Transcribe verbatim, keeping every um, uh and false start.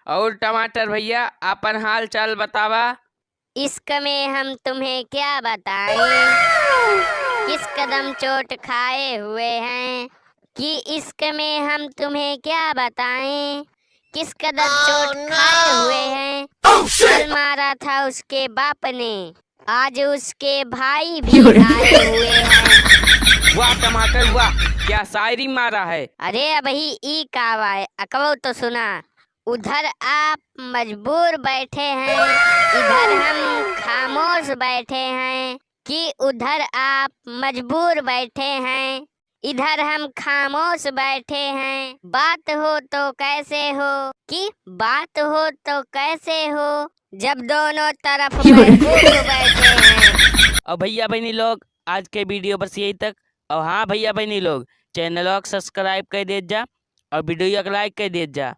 और टमाटर भैया, आपन हाल चाल बतावा। इश्क में हम तुम्हें क्या बताएं, किस कदम चोट खाए हुए हैं, कि इश्क में हम तुम्हें क्या बताएं, किस कदम चोट खाए हुए हैं। कल मारा था उसके बाप ने, आज उसके भाई भी आए हुए हैं। वाह टमाटर वाह, क्या शायरी मारा है। अरे अबही ई का बाय, अकबो तो सुना। उधर आप मजबूर बैठे हैं, इधर हम खामोश बैठे हैं, कि उधर आप मजबूर बैठे हैं, इधर हम खामोश बैठे हैं। बात हो तो कैसे हो, कि बात हो तो कैसे हो, जब दोनों तरफ महकूफ बैठे हैं। और भैया बहनी लोग, आज के video बस यही तक। और हाँ भैया बहनी लोग, channel को subscribe कर देत जा और video को like कर देत जा।